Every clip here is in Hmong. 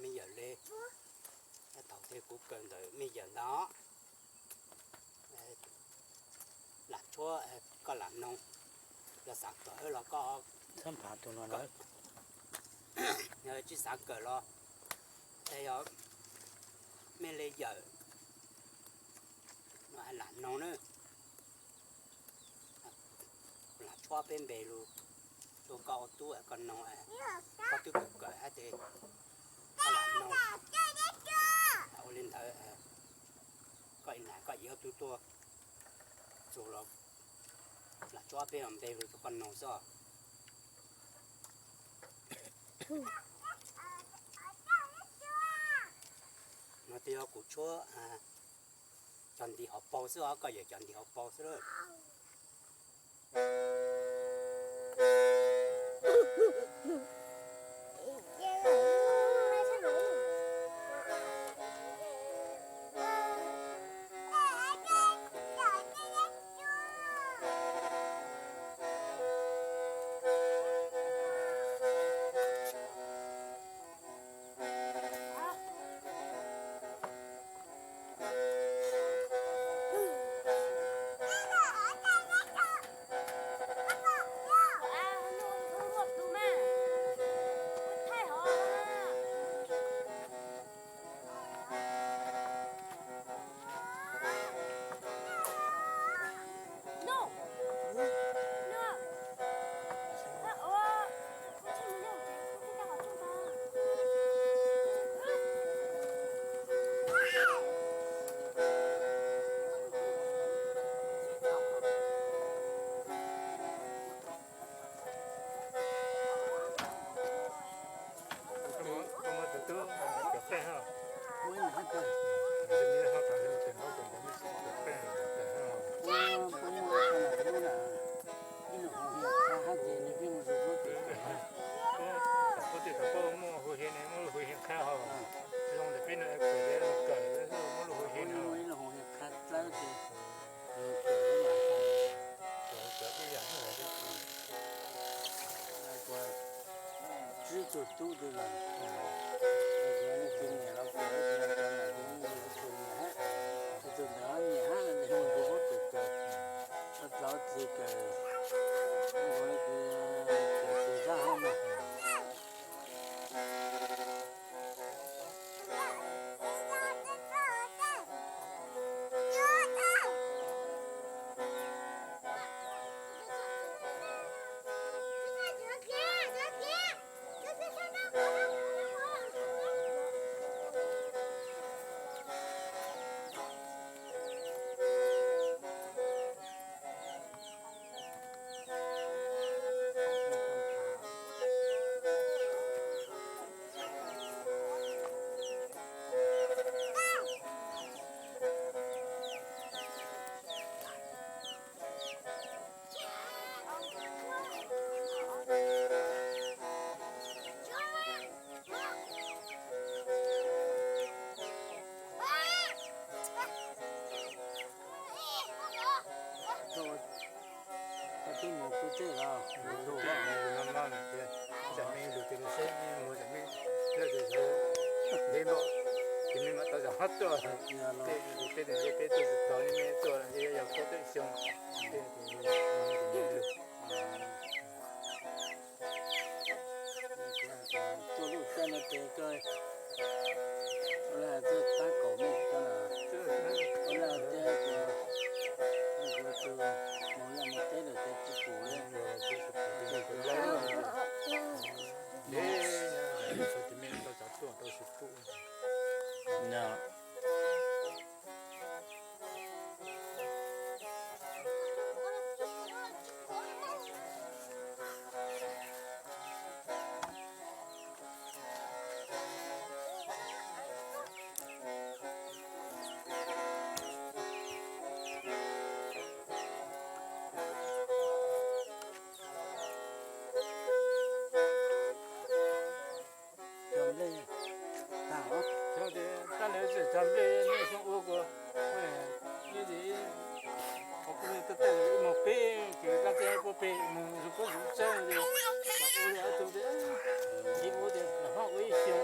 Me yawm le, thaum twg kuv kawm ntawm me yawm ntawd, lam tshuab, koj lam noog, yog xav kawm los koj, tsis xav kawm los, yog me le yawm lam noog na. Lam tshuab peb npe lug rua koj ua tub koj noog, koj twb kawm kawm hab tes koj lam noog. Ua li ntawd koj ib nam koj yim ob tug tuaj txug los lam tshuab peb npe lug rua koj noog xwb. No twb yog kuv tshuab cov ntiv hauv paug xwb os, koj yawm cov ntiv hauv paug xwb lawm. Koj muab tus tub cov qeej hab. Puab tias thaum puab muaj hu hiav ne muab lub hu hiav qha hos, zoo ntawm peb no es kawm, kawm muab lub hu hiav no. Tsib tug tub twg los, leej txiv niam los kawm, leej txiv niam hab, tus ntawd nyiam hab, mus kuv puab tus kawm, ua dlav txiv kawm, kawm txiv zaj hab mas. Koj twb mus kuv tej los lug no no tias, tsam me lug tias lug seb me mus tsam me lawv tias ntev npaum ces me mam tau zam hab tuaj. Tej tus ntiag peb tuaj tsis tau, me tuaj ces yog kaum tawm xyoo, tej tus me lug. Tuaj lub caij no ces koj ua le hais tias tab kaum me koj na, ua le hais tias kuv tus mus liaj mus teb lawm ces tsis pum li. Ces kuv lawv tus me tau tsav tuaj tau tsis pum. Cog nplej tag os. Cog tias kab lawv txawm cog nplej nej xyoo ua kuas nej ces qhov kuj nej tuaj tag ib moos peb ces kab txawb puab peb moos zoo puab zoo txawb ces kom ua li ob tug tias, ib ua tias lam hab ua ib xyoo.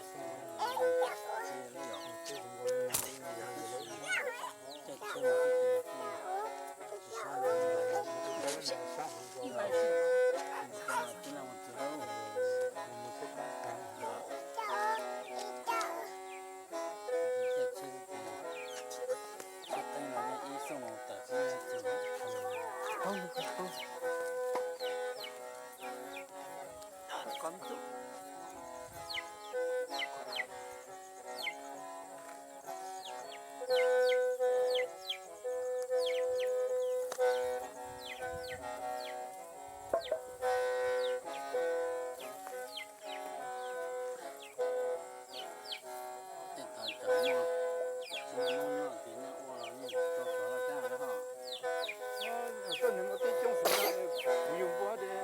Tuaj nws muaj tib coob xwb, kuv yug npua ces,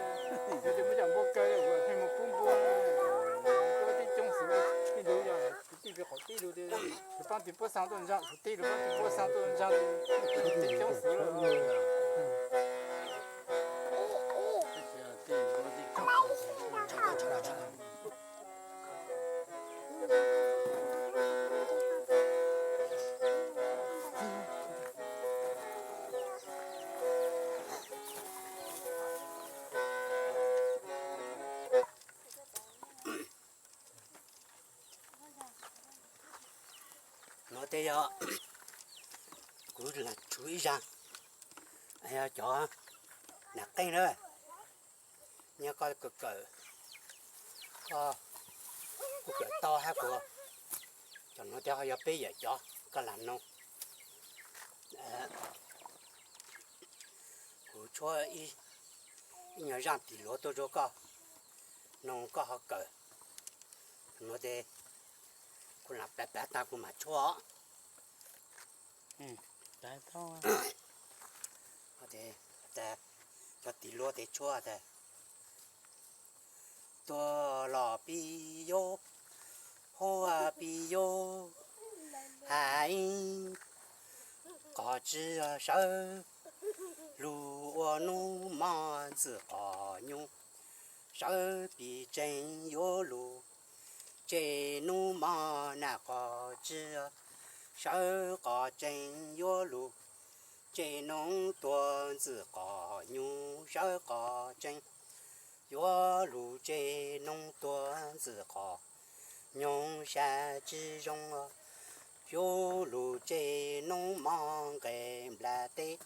yug ces muab cov npua kaw, kuv pheej mus pub npua, tuaj tib coob xwb, tij lug yog kwv tij pem qaum tij lug ces, tus pab tis puab xaa tuaj ntsaag, kwv tij lug pab tis puab xaa tuaj ntsaag, tib coob xwb lawm. Nuav tej yog kuv lam tshuv ib zaag, yog cov nam qeej na, nyob koj kawm, koj kuj kawm tau hab kuv, cov nuav tej ho yog peb yawm cov koj lam noog. Kuv tshuab ib nyuag zaaj tis luav tuaj rua koj noog koj ho kawm. Nuav tes kuv lam plav plav taag kuv mam tshuab os. Cov tis luav tes tshuab tas, tuag los pib yug, huv pib yug, hais qos tsi sawv lug ua nub mog ntxwm qos nyoog, sawv pib tseeg yuav lug tseg nub mog nam qos tsi sawv qos tseeg yuav lug tseg nub tuag ntxwm qos nyoog, sawv qos tseeg yuav lug tseg nub tuag ntxwm qos nyoog, sab tsi zoo yuav lug tseg nub mog nqes nplas teb,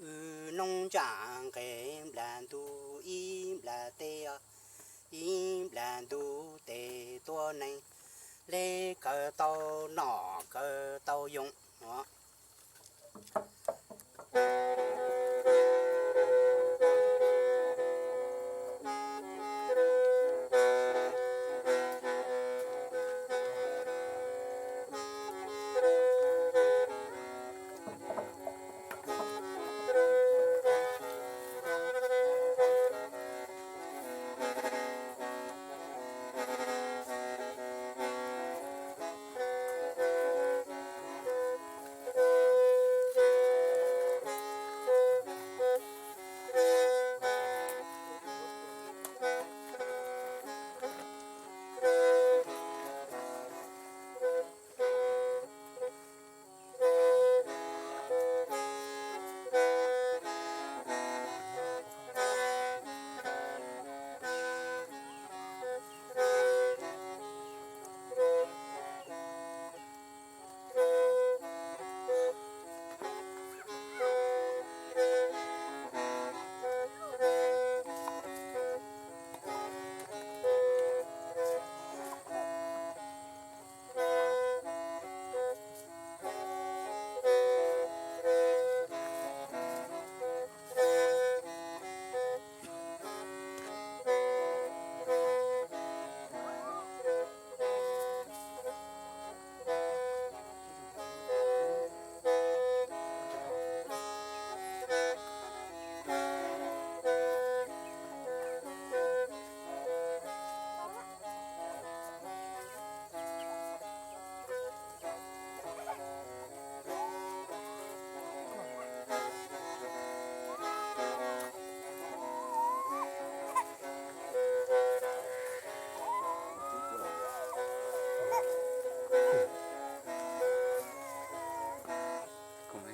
wb noob ntsaam nqes nplas ntug ib nplas teb, ib nplas ntug tes tuab neeg le kawg tau nom kawg tau yoo.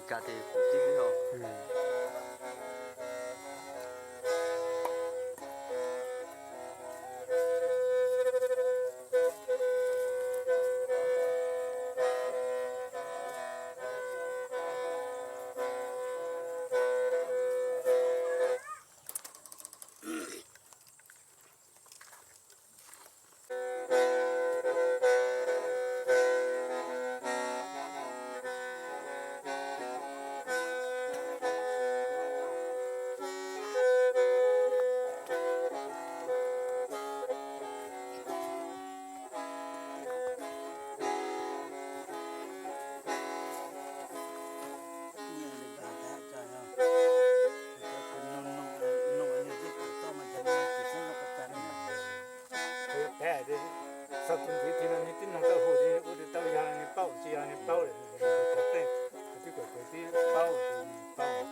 Ka tes kuv tib tib ho. Txog tus ntxiv tias nws tib noog tau hu ces ua tus tau yog nws paub, tsis yog nws paub lawm, nws kom qeej, nws twb kom tib paub ces nws paub.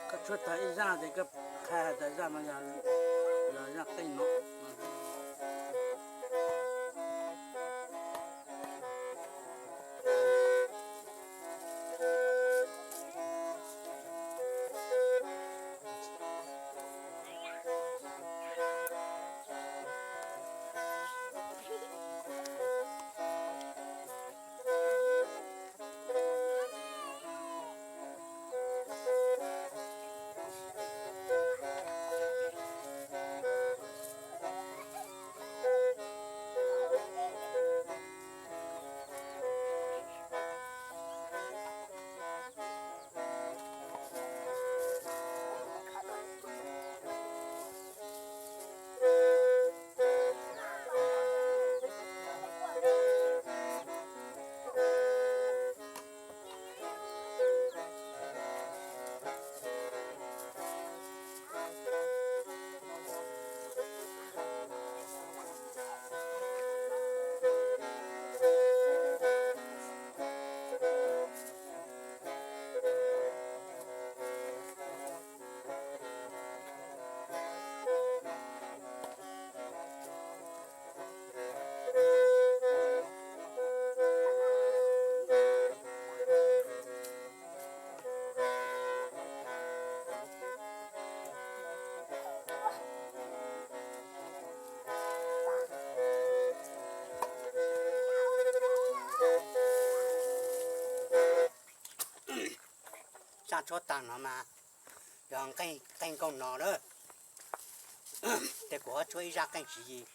Koj tshuab tag ib zaj ces koj qha tas zaj no yog, yog zaj qeej no. Zaj tshuab tag no mas yog qeej nkaus no lawm, ces kuv ho tshuab ib zaj qeej tswv yim.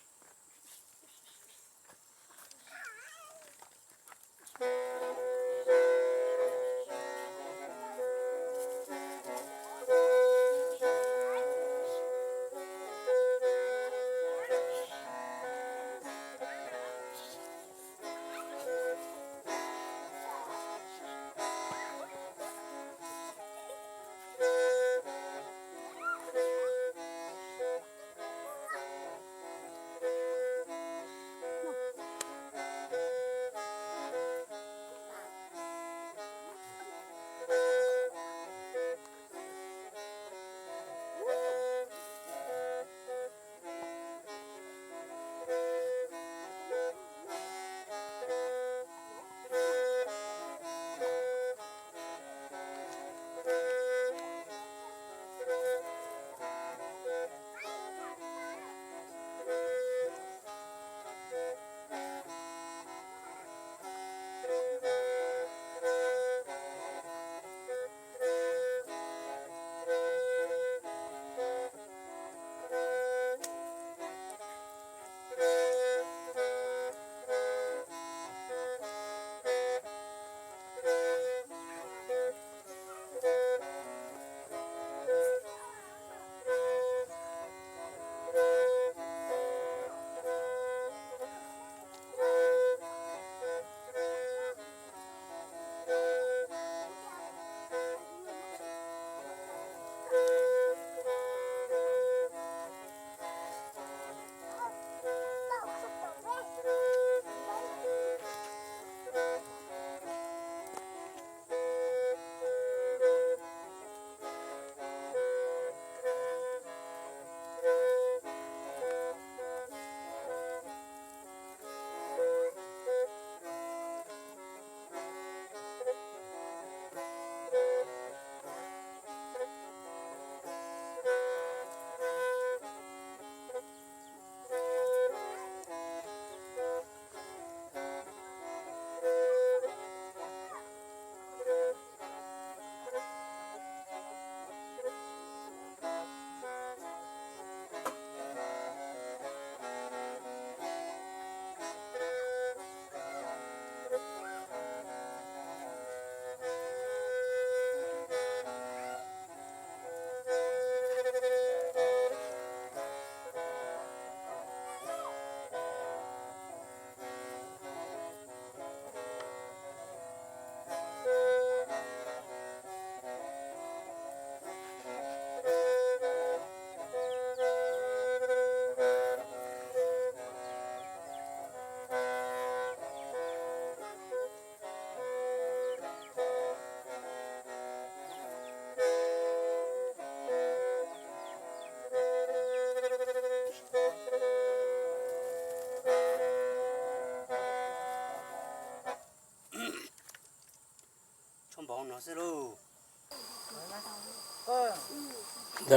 Ntawm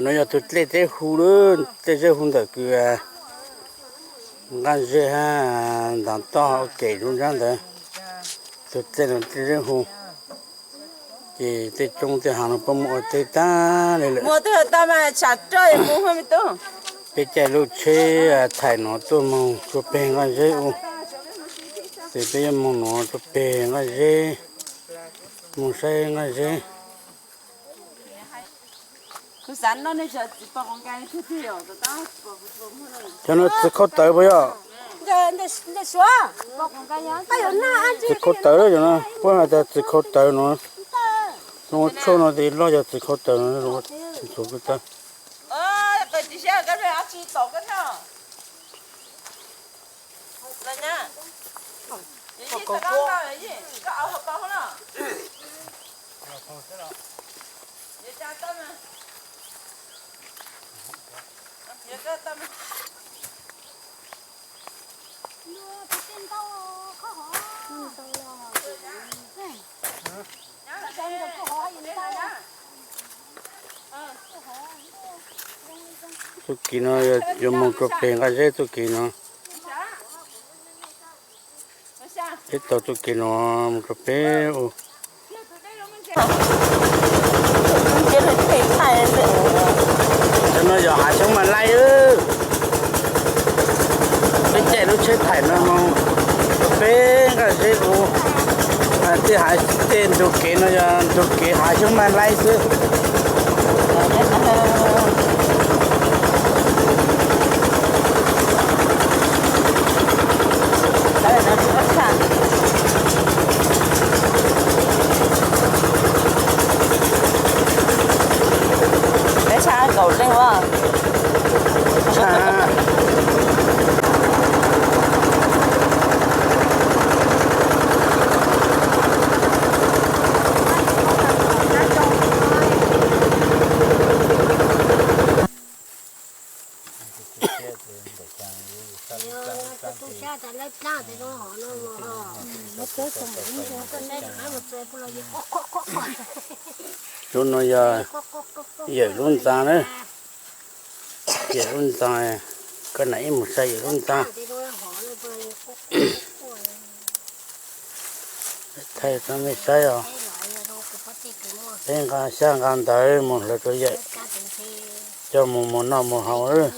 no yog tus dlej zeb hu lawm, dlej zeb hu ntawm kws nqaj zeb hab ntaag toj ua ke nruab nrab ntawd. Tus dlej no dlej zeb hu, ces tej tsoob tej haav no puab muaj ua teb tag li lawm. Peb caij lub tsheb thaim no tuaj moog tsuas peg nqaj zeb ua, ces peb yuav moog no tsuas peg nqaj zeb, moog saib nqaj zeb. Cov no txiv khau tawv puas yog? Txiv khau tawv, puab has tas txiv khau tawv no, zoo ua tshuaj no tes loj yog txiv khau tawv no. Txuj kev no yuav moog rua peg nqaj zeb txuj kev no. Peb taug txuj kev no moog rua peg u. Cov no yog hav xyoob maj laib. Peb caij lub tsheb thaim no moog rua peg nqaj zeb u. Tej hav, tej ntug kev no yog ntug kev hav xyoob maj laib xwb. Peb tshaj kaum leej ua. Tub no yog yawm lub ntxa na. Yawm lub ntxa, koj nam ib mus saib yawm lub ntxa. Thaij rau mej saib os. Peb nqa xyab nqa ntawv mus hlawv rau yawm coj mus mus noj mus haus.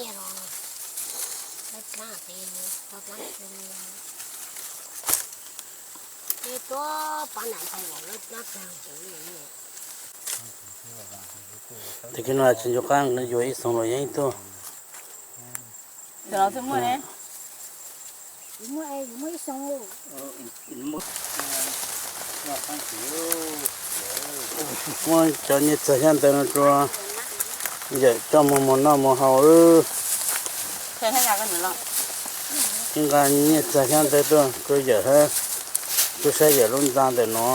Tag kis no tsis nco qab yuav ib xoo los yeej tuaj. Muab cov nyiaj txiag xyab ntawv no rau yawm coj mus mus noj mus haus. Nqa nyiaj txiag xyab ntawv tuaj rau yawm hab, tuaj saib yawm lub ntxa ntawm no.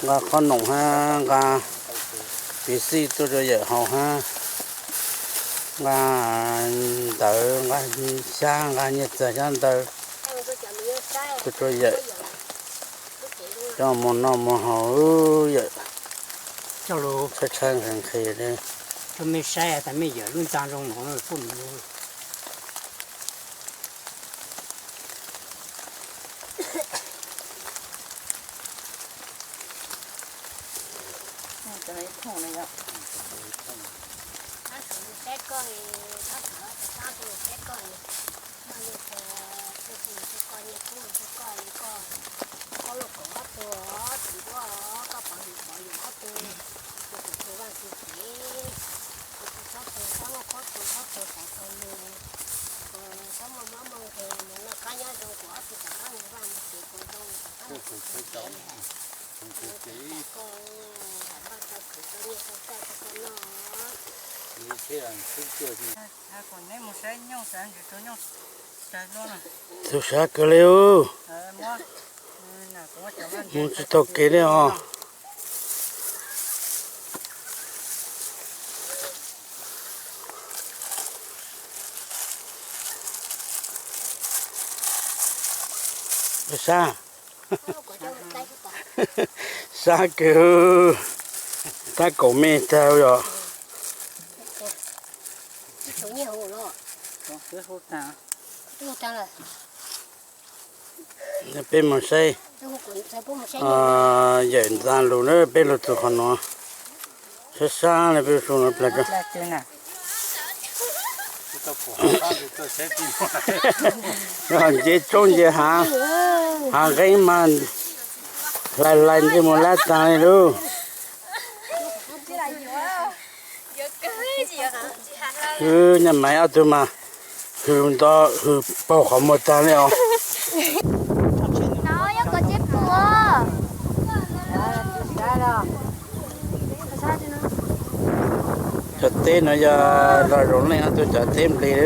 Nqa qhob noom hab nqa piv xij tuaj rau yawm haus hab, nqa ntawv nqa xyab nqa nyiaj txiag xyab ntawv tuaj rau yawm coj mus noj mus haus. Yawm tshaib tshaib nqhis nqhis li. Rau mej saib tas mej yawm lub ntxa zoo no kuj Txaus sab kawg li ub. Mus tsis taug kev li os. Sab, sab kawg, tab kaum me tag yom. Peb mus saib, yawm ntxa lus na, peb lug txug qhov nuav, sab sab le peb su nuav plag. Nce tsob nce haav, haav nqeeb mas hlais hlais ntsej muag lab taag le lug. Wb nyab Maiv ob tug mas hwm nto hwm paug qhov muag taag le os. Cov teb nuav yog lug zoo leej ob tug cov teb nplig.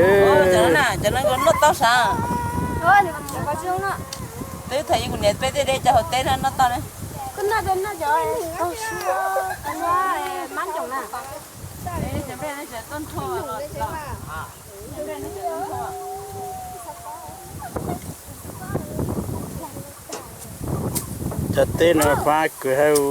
Twb thaum kuv niam peb tej dej cov hauv teb noj tau ne. Cov teb no fab kawg hab u.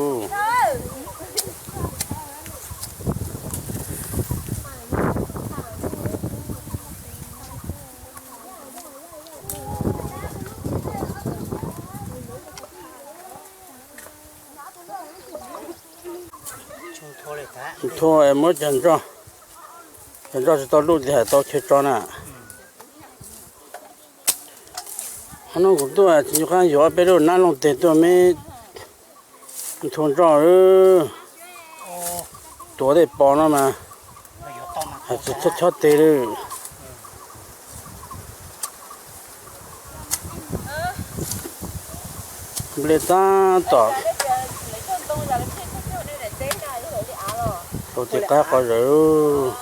Nthua muab cov nroj, cov nroj tsis tau luj tes tau chaw tso na. Qhov no kuv tuaj tsis nyuag qab yuav peb lub nab looj teg tuaj me nthua nroj, tuav tej pos no mas hais tsis chob chob teg li. Nplej tab tom tau tej qab qhov zawv.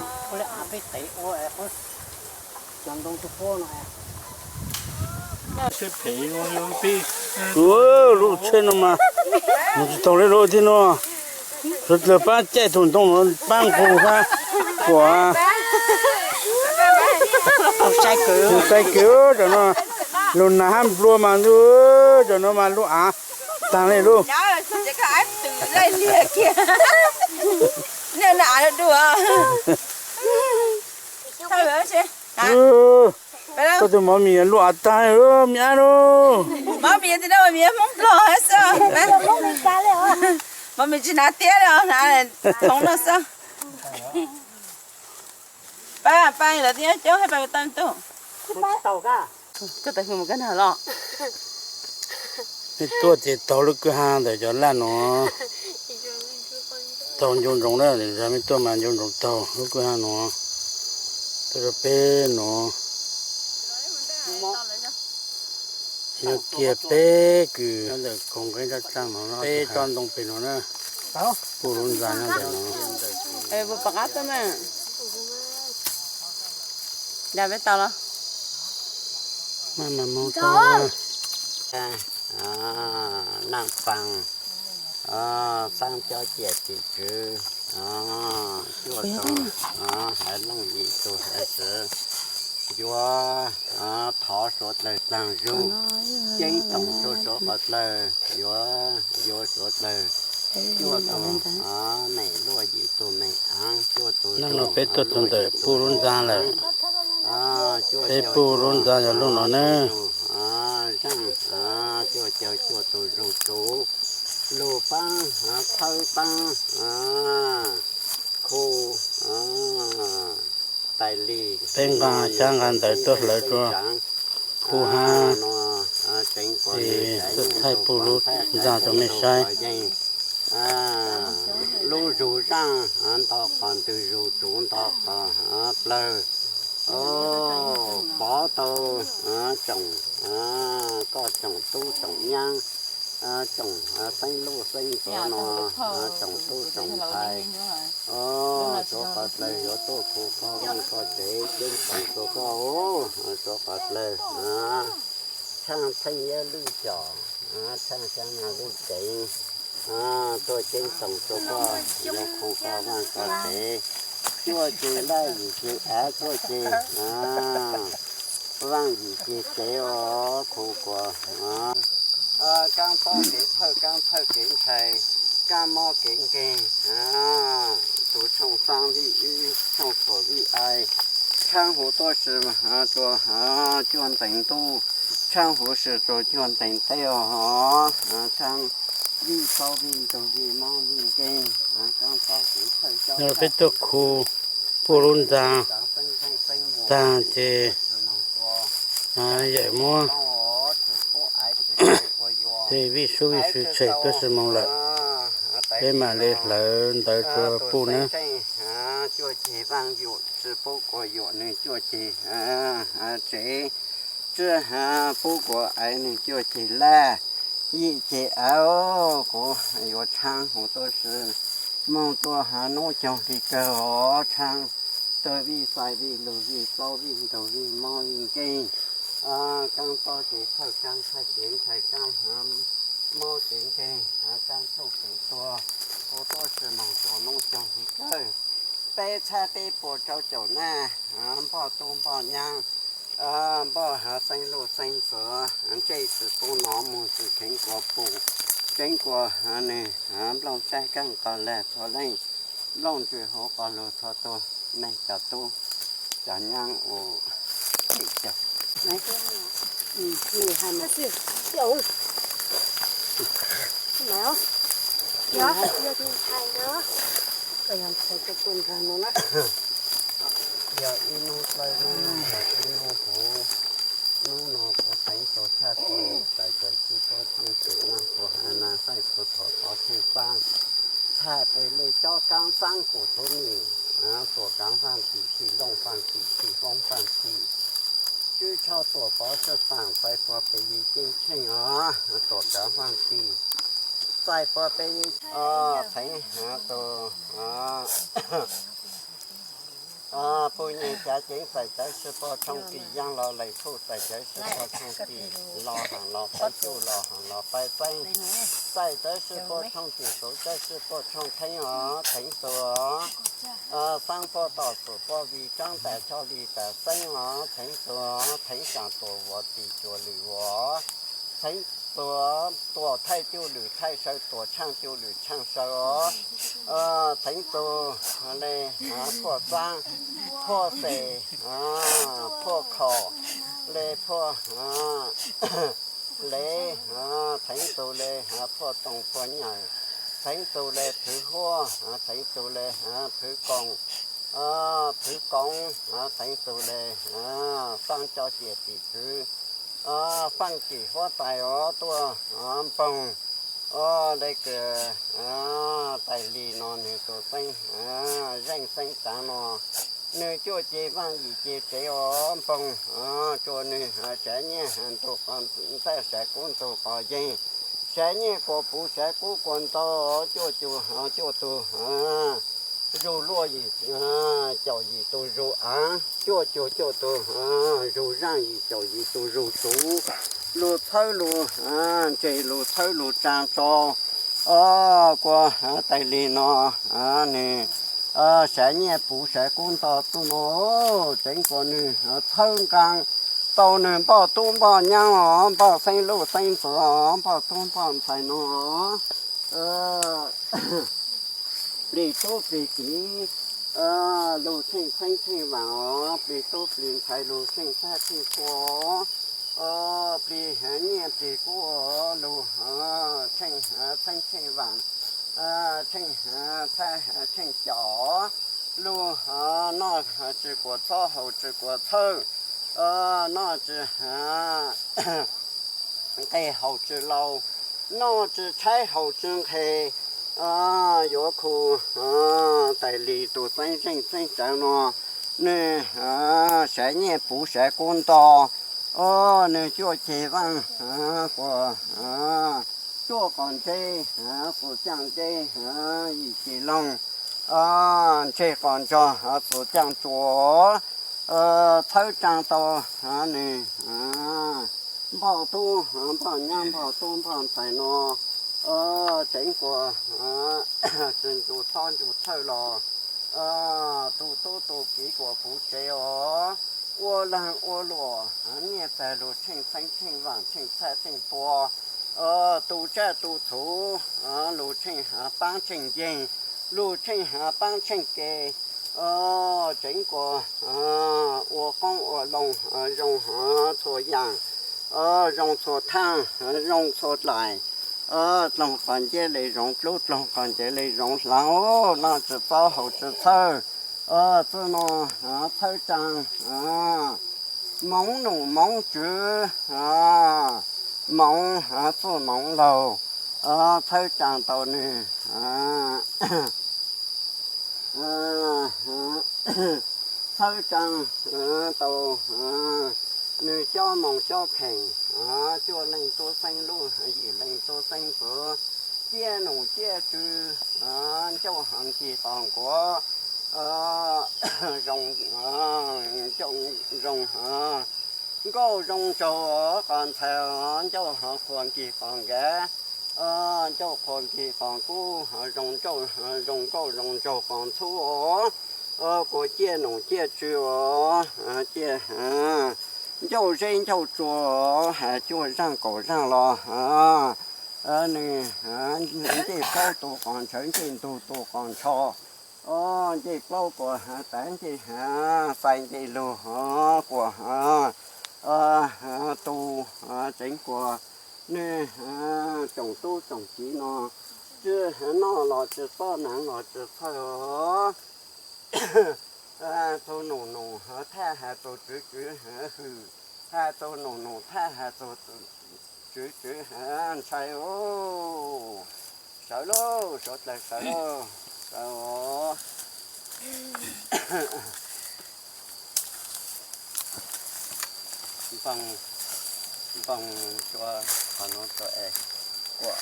Lub tsheb no mas mus tsis taug li lub thiab no. Suav dlawg pab caij tug ntoo no pab nqug hab kuam. Sai kawg tam no, lug nag hab nplua mas ntuj, tam no mas lub av taag li lub. Koj tug mov mis lub av taag li lub me ab lub. Mov mis tsis hnav tiab li os, hnav thoov no xwb. Pab, pab lawv twb nyob coob hab pab tau tug. Koj tau hwm mus koj nag los. Mej tuaj ces taug lub kwj ha ntawm cov laj nuav. Taug ncu ntsoov na, mej tuaj mas ncu ntsoov taug lub kwj ha nuav. Tuaj rau peb nuav. Nyob kiag peb kws ntawm kaug nqeeb tsab tsaaj no, peb tsob ntoo peg no na. Puj lub ntxa nyob ntawm no. Dag peb tau los. Maj mam moog tau. Naaj Paag, Xaab Cob Ciam tim tswv, cuaj tug, Haiv Looj yim tug, Haiv Txwv, yuav thov suav dlawg taag zug, ceeb toom rua suav qhov dlawg, yuav yuav suav dlawg, cuaj tug, Meem Luaj yim tug, Meem Aav cuaj tug. Nub no peb tuaj txug ntawm puj lub ntxa lawm. Peb puj lub ntxa yog lub no na. Zaaj, cuaj caug cuaj tug zug tsuv, lug paab, txhawb paab, khu, tais lig, peb nqa xyab nqa ntawv tuaj hlawv rua puj hab, es thaij puj lub ntxa rua mej saib. Lub zug zaaj nto qos, ntws zug tsuv nto qos plawg, pov tau tsoom, koj tsoom tub tsoom nyab, tsoom xeeb luj xeeb ntxuav no, tsoom tub tsoom ntxhais, suav qhov dlawg yuav tuaj khu koj vaaj koj tsev, ceeb toom rua koj, suav qhov dlawg, tshaaj txheej yawg lwj xyom, tshaaj xyab nag lwj ceev, tuaj ceeb toom rua koj, yuav khu koj vaaj koj tsev, cuaj ceg laj yim ceg av, cuaj ceg vaaj yim ceg tsev os, khu kuas Kaab tob kev thawj, kaab thawj kev ntshai, kaab mob kev nkeeg, tus tshooj xaab vij ib, tshooj tuam vij ai, tshaab huv tuab si rua cuaj nteeg ntuj, tshaab huv si rua cuaj nteeg teb os, tshaab vij plaub vij ntug vij mob vij nkeeg, kaab tob kev thawj xyoob peb tuaj khu puj lub ntxa tag ces yawm muab tej vij sub vij sw tshem tuab si moog lawm, peb mam li hlawv ntawv rua puj nawb. Cuaj ceg vaaj yuam tsi pub kuas yuam nwg cuaj ceg, tsev tsi pub kuas aiv nwg cuaj ceg laj, yim ceg av, kuv yuav tshaab huv tuab si moog rua nub coog hli kawg os, tshaab tawg vij xais vij lug vij plaub vij ntug vij mob vij nkeeg, kaab tob kev thawj kaab thawj kev ntshai kaab mob kev nkeeg, kaab txuj kev tuag, huv tuab si moog rua nub coog hli kawg. Peb txhab peb puas rau caum naj, npoj tub npoj nyaab, npoj hav xeeb luj xeeb ntxwv, ntsej tsi pub nov, muag tsi kheev kuas pum, tseeb kuas nwg nplooj tsab kaab qog lag txhua leej, nplooj ntsws huv qog lug txhua tug, neeg cov tub cov nyaab u, yog ib nub dlawb nub, yog ib nub huv, nub nua kuv teev tug tshaj tug, txais cawv sib puab tshooj tim naaj puag ha naaj xaij puag thov tov tshooj xaab, txhaj peb le cob kaab xaab kuv tub nwg, tuam kaav faaj tim, txhij looj faaj tim, txhij foob faaj tim, tswb tsho tuam pov sij faam, txais puag peb yig ceeb tsheej os, tuam kaav faaj tim, txais puag peb yig, teev tug puj nyeeg xyav ceev, txais cawv sib puag tshooj tim, yaaj los lees phuj, txais cawv sib puag tshooj tim, los haam los pais cuj, los haam los pais xeeb, txais cawv sib puag tshooj tim, xuv cawv sib puag tshooj theeb os, teev tug xaab puag tom xum puag vig, tsaab tas choj li tas xeeb os, teev tug theev saam tuam vuas tim cuag lwm vuas, teev tug tuam thaij cuj lwm thaij saw, tuam tshaaj cuj lwm tshaaj saw os, teev tug le phuaj xaab, phuaj xes, phuaj khaum, le phuaj lev, teev tug le phuaj toog phuaj nyawm, teev tug le phwv huab, teev tug le phwv koom, phwv koov, teev tug le xaab coj cia tim phwv, faaj tim huab tais os, tuaj npoog os, le kws tais lis no nwg tus xeeb zeej xeeb tsaav no, nwg cuaj ceg vaaj yim ceg tsev os, npoog rua nwg sav nyiaj ntug qos ntaj, sav kub ntug qos yeeg, sav nyiaj kuas puv, sav kub kuas ntau, cuaj cug cuaj tug zug luaj, yim caum yim tug zug aav, cuaj cug cuaj tug zug zaaj, yim caum yim tug zug tsuv, lug txhawb lug ntseg, lug txhawb lug tsaa tso, kuas tais lis no nwg sav nyiaj puv sav kub nto tuaj no, tseev kuas nwg txhawb nqaa tau nwg npoj tub npoj nyaab os, npoj xeeb luj xeeb ntxwv os, npoj tub npoj ntxhais no plig tub plig kiv lug tsheej xeeb tsheej vaam os, plig tub plig ntxhais lug tsheej txhab tsheej pua, plig nyiaj plig kub lug tsheej xeeb tsheej vaam, tsheej txhab tsheej caum, lug noj tsi kuas txhob haus tsi kuas txhawj, noj tsi nqeg haus tsi laus, noj tsi tshaib haus tsi nqhes, yuav khu tais lis tus xeeb zeej xeeb tsaav no, nwg sav nyiaj puv sav kub nto, nwg cuaj ceg vaaj kuas cuaj qos ntseb, txus caaj ntseb yim ceg loog, ntseg qos ntsog txus caaj tsuas, txhawb tsaa tau nwg npoj tub npoj nyaab, npoj tub npoj ntxhais no, tseev kuas tsi ncu txhob ncu txhawj los tu tub tu kiv kuas puv tsev os, ua laag ua luam nyiaj txag lug tsheej xeeb tsheej vaam tsheej txhab tsheej pua, tu tsaj tu txhu, lug tsheej paab tsheej nceeg, lug tsheej paab tsheej ke, tseev kuas ua qoob ua loo zoo txhua yaam, zoo txhua thaaj, zoo txhua dlaim, dloog qhov nceb le zoov dlub, dloog qhov nceb le zoov hlaav, noj tsi txob haus tsi txhawj, txuj noj txhawb tsaa, moov num moov tswv, moov txuj moov laug, txhawb tsaa tau nwg, txhawb tsaa tau nwg cob moos cob kheem, cuaj leej tub xeeb lub, yim leej tub xeeb txwv, ciaj num ciaj tswv, ncauj hov nkig qos nkuav, zoo, ncauj zoo, nkauj zoo ntsaug qos ntxhais, ncauj hov qhuav nkig qos nkav, ncauj qhuav nkig qos kub, zoo ncauj zoo nkauj zoo ntsaug qos ntxhub os, kuas ciaj num ciaj tswv os, ciaj ncauj zeb ncauj tsua, has cuaj zaaj kaum zaaj los, nwg ncej plaub tu qos ntshaw, ncej ntug tu qos ntsho, ncej plaub kuas tas ncej xais ncej lug, kuas tu tseev kuas nwg tsoom tub tsoom kiv no tsi noj los tsi txob, naav los tsi txhawj os. Has txug num num thaj has txug tswv tswv hwm, has txug num num thaj has txug tswv tswv ntshai os. Sawv lauj, suav dlawg sawv lauj, sawv os. Npog, npog tsua qhov nuav tsua es kuam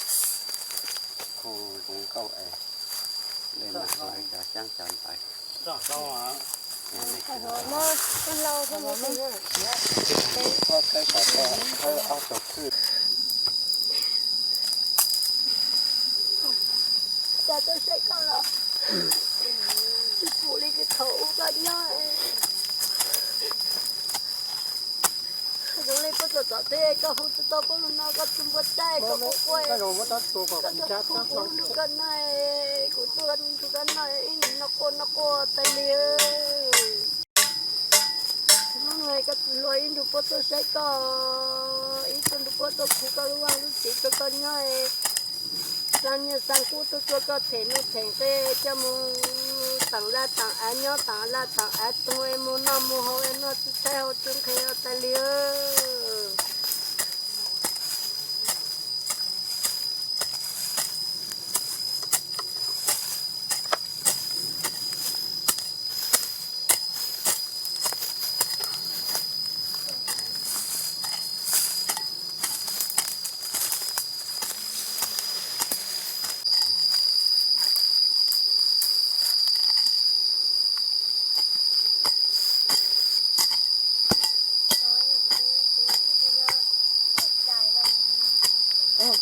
khu zoo nkauj es le mas cov xyaab cov ntawv. Koj khawb kom koj khawb ob tug khwj. Cas koj saib koj los tsis pum li kws thaum ub koj nyob. Zoo li puab txom txom teb koj hu tsis tau puab lug no, koj tsis npuaj caij koj quaj quaj, koj tsis hu kuv nrug koj noj, kuv tuaj nrug koj noj ib nus noj quaj noj quaj tas li. Hnub no koj txiv hluas ib nrug puab tuaj saib koj, ib tug nrug puab tuaj khuv koj lub vaj lub tsev rua koj nyob, xa nyiaj xa kub tuaj rua koj them nuj them nqe, coj moog taam laj taam av, nyob taam laj taam av, toog es moog noj moog haus es noj tsi tshaib haus tsi nqhis tas li.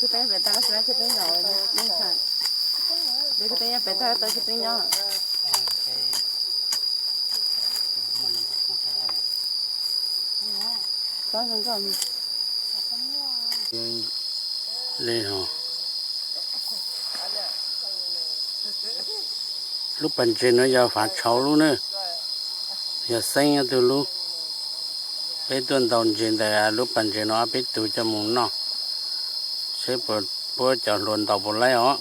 Kwv tij pem tag, kwv tij nyob, kwv tij nyob. Li no, lub pas ntses no yog Fav Tshau lub na, yog Xeeb ob tug lub. Peb tuaj ntaus ntses ntawm lub pas ntses no, ob peb tug coj mus noj, seb puab cov hluas ntaus puas laib os.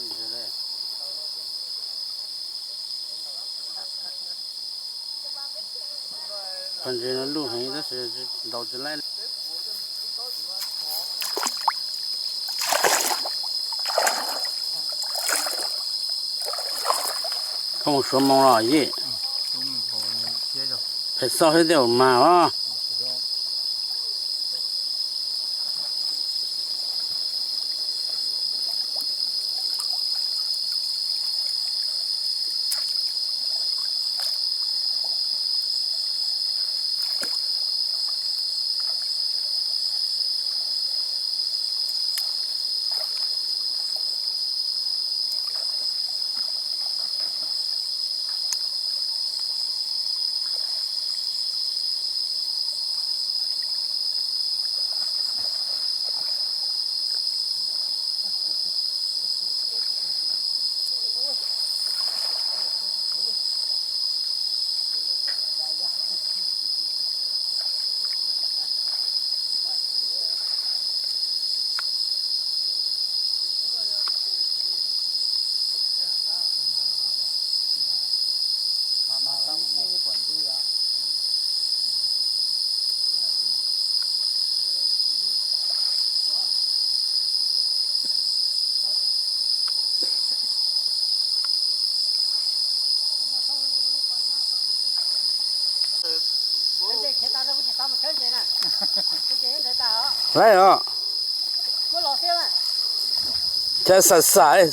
Pas ntses no luj heev tab sis ntaus tsis laib. Koj mus suav moo los yij? Phem xoj xwb tej zaum mag os. Laib os. Cas xav xav.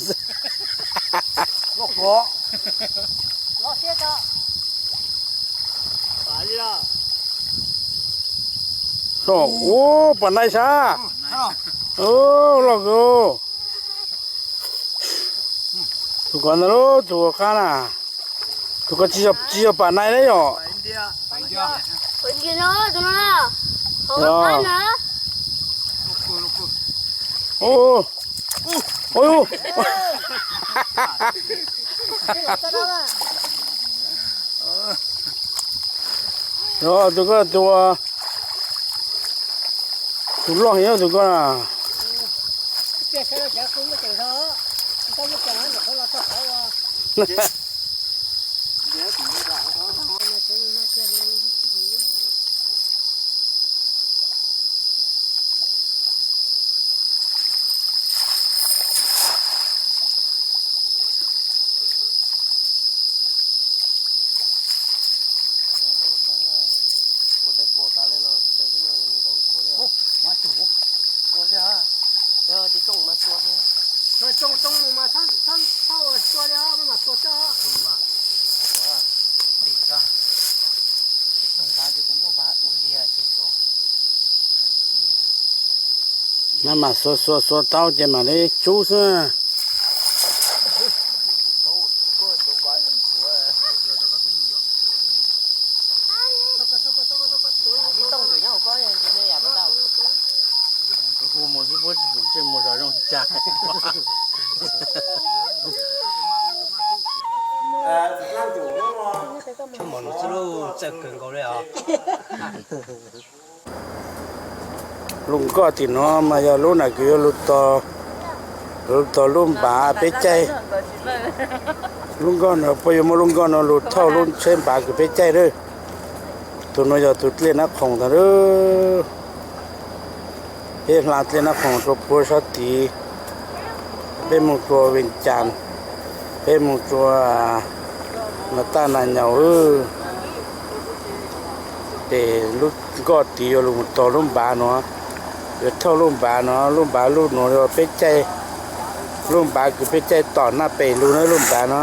Ua pas nai sab. Loj kawg. Tus kov ntawd lauj, tus qab na. Tus kov tsis yog pas nai na yom. Yog tus ko tus, tus loj heev tus ko na. Maj mam xuav xuav xuav tau ces mam li tsub xwb. Txawj kawg nkaus li os. Lub nkoj tim no mas yog lub na kws yuav lug tog lub npav peb caij. Lub nkoj no puas yuav muaj lub nkoj no lug thauj lub tsheb npav kws peb caij lawm. Tus no yog tus dlej Nab Khoom ntag lawm. Peb hla dlej Nab Khoom rua puag sab tid, peb moog rua Vees Cas, peb moog rua Nas Taj Nas Nyaum. Ces lub nkoj tid yuav lug tog lub npav no, yuav thauj lub npav no, lub npav lub no yog peb caij, lub npav kws peb caij tom Naj Pes lug na lub npav no.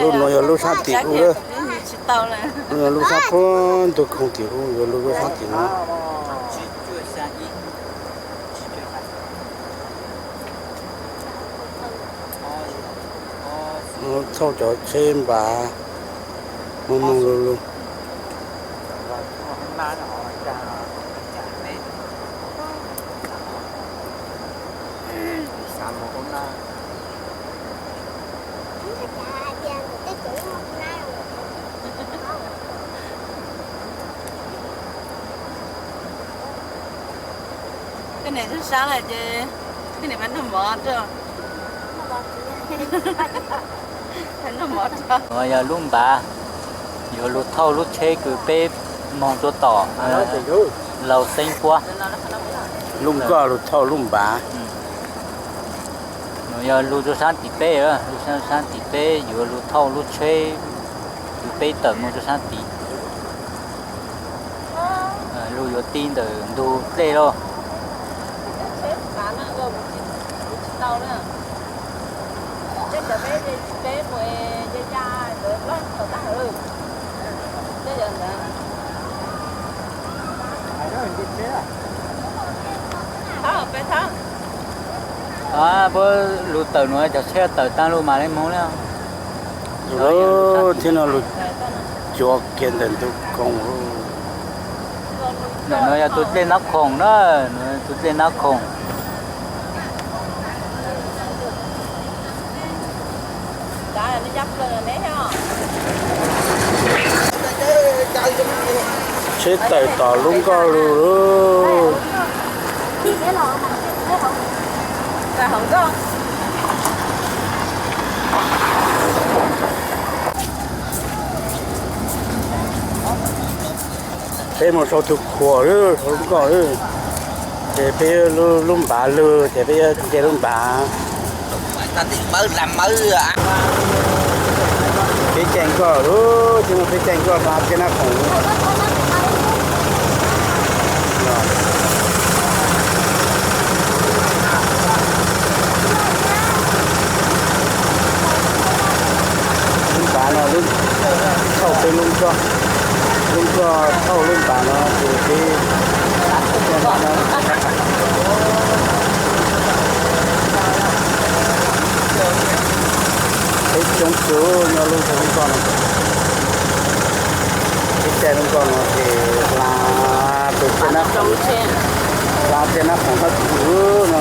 Lub no yog lub sab tim u, lub sab puag ntug khoom tim u, yuav lug lub sab tim no. Thauj cov tsheb npav moog moog lug lug. Tej niam sab sab lawm ces tej niam pab nrog mov rau. Nrog mov rau. Nuav yog lub npav yuav lug thauj lub tsheb kws peb moog rua tom Lau Xeeb puab. Lub nkoj lug thauj lub npav. Nuav yog lug rua saab tim peb, lug saab tim peb yuav lug thauj lub tsheb kws peb tawm moog rua saab tim. Lug yuav ti ntawm ntug dlej lauj. Puab lug tawm nuav cov tsheb tawm taag lug mam le moog le. Thiab no lug cuav kiag ntawm ntug khoom. Nuav yog tus dlej Nab Khoom na, nuav tus dlej Nab Khoom. Tsheb tawm tom lub nkoj lug lauj. Peb moog sau tug khuam lub, sau lub nkoj lub, ces peb lub npav lug ces peb yuav nce lub npav. Peb caij nkoj lub, tsis muaj peb caij nkoj hla thiab nab khoom. Lub npav no lub thauj peb lub nkoj, lub nkoj thauj lub npav no ces peb peb coob kawg nyob lub nkoj no. Peb caij lub nkoj no ces hla pes tsawg nab, hla tsawg nab khoom hab kuv no.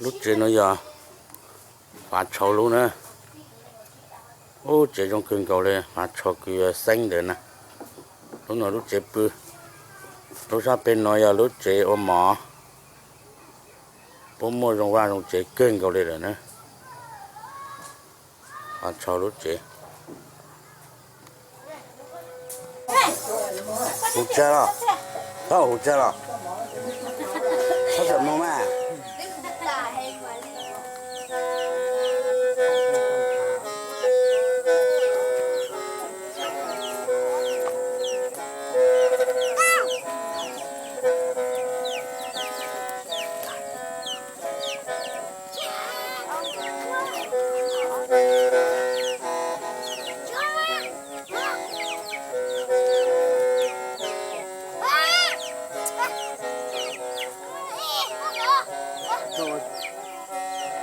Lub tsev no yog Fav Tshau lub na. Ub, tsev zoo kawg nkaus li, Fav Tshau kws yog xeeb ntawd na. Lub no lub tsev pw, lub sab pem no yog lub tsev ua mov. Puab muaj zoo vaj zoo tsev kawg nkaus li lawm na. Fav Tshau lub tsev. Huv tsawg los? Txhob huv tsawg los? Txhob txawm moog mas.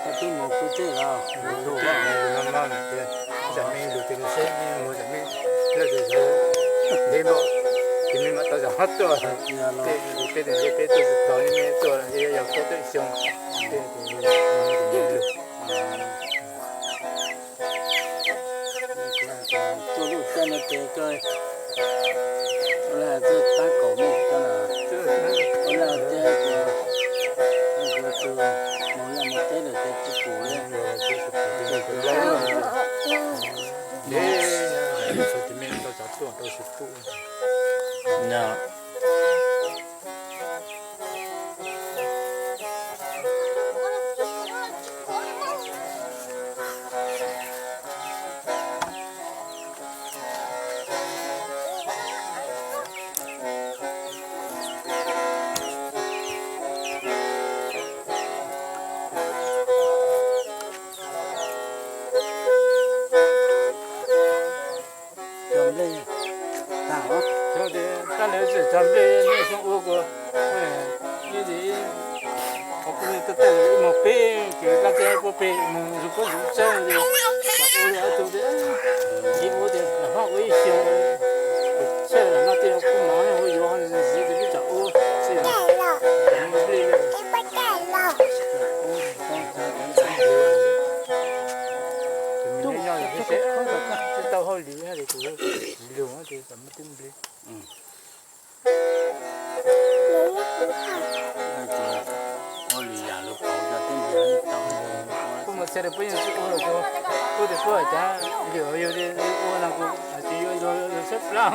Koj twb mus pw tej los? Mus lug, mus lug no no, zam me lug tes lug seb mus zam me, lawv tes sawv ntev npaum, tes me mam tau zam qab tuaj. Tej tes ntev peb tuaj tsis tau, me tuaj yog koj tuaj xyoo, tej tes me lug. Tuaj lub caij no ces koj ua li hais txog tab kaum me koj na, ua li hais tias tus mus liaj mus teb lawm ces tsis pum li. Cog nplej tag os. Tab sis cog nplej nej xyoo ua kuv, ib, qhov kuv nej tuaj tawm ib moos peb ces kab teb puab pem moos zug puab zug txawj ces ua li ob tug tias, ib ua tias lam haj ua ib xyoo, txhaj lam no tej kuv mam ua yuav ntxiv ces peb tsam ua xwb. Nplej, tus me nyuam nyob nyob tsis tau hauj lwm li kuv, lug ces tsam muaj tej nplej. Ua li yam lug pauv cov teb nplej tau. Kuv mus txhia rau puab yeej tsis ua los kuv, kuv tias puab hais tias lwm yug li ua no kuv tsis yuav, yug sab plab.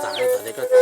Txav tom ntej koj tig.